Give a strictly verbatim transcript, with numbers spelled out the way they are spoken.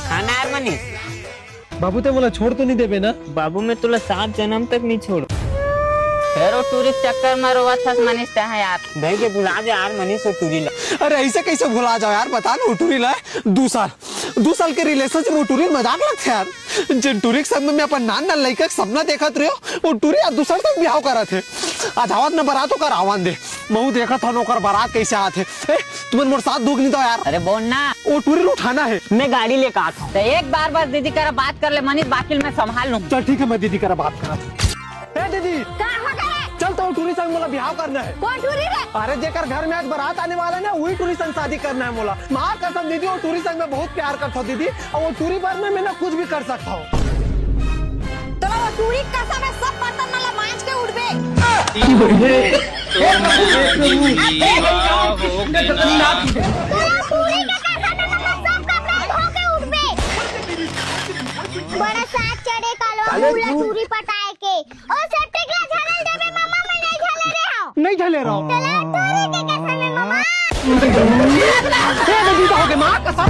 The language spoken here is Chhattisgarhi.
खाना यार मनीष। बाबू, ते मोला छोड़ तो नहीं देबे ना? बाबू, मैं तुला सात जन्म तक नहीं छोड़। फेर वो टूरी के चक्कर में रोवत हस मनीष, ते हा यार। भाई के भुला दे यार मनीष, वो टूरी ला। अरे, ऐसे कैसे भुला जाओ यार, बता ना, वो टूरी ला। दू साल, दू साल के रिलेशनशिप, वो टूरी मजाक लगथे यार। जेन टूरी के संग में मैं अपन नान नान लइका के सपना देखत रहे हो, वो टूरी आज दूसर से बिहाव करत हे। आज आवत न बारात, ओकर आवन दे। महू देखत हन ओकर बारात कैसे आत हे। ए, तुमन मोर साथ दुख नहीं दो यार। अरे बोल ना। वो टूरी ल उठाना है। मैं गाड़ी लेके आता हूँ। तो एक बार बस दीदी करा बात कर ले मनीष, बाकी मैं संभाल लूँ। चल ठीक है, मैं दीदी करा बात करा। ए दीदी। का हो गया? चल तो टूरी संग मोला बिहाव करना है। कौन टूरी रे? अरे जेकर घर में आज बारात आने वाला है ना, वही टूरी संग शादी करना है मोला। माँ कसम दीदी, वो टूरी संग मैं बहुत प्यार करता हूँ दीदी, और वो टूरी पर में मैं ना कुछ भी कर सकता हूँ। तोला वो टूरी कसम है, सब बर्तन मन ला मांज के उठबे। तोला टूरी के कसम है, मतलब सब कपड़ा धो के उठबे। बड़ा साथ चढ़े कालो, मुला टूरी पटाए के। ओ सेप्टिक ला झरल देबे मामा, मैं नहीं झले रे हूँ। नहीं झले रहो। तोला टूरी के कसम है मामा। ए, दीदी तो हो गए, माँ कसम।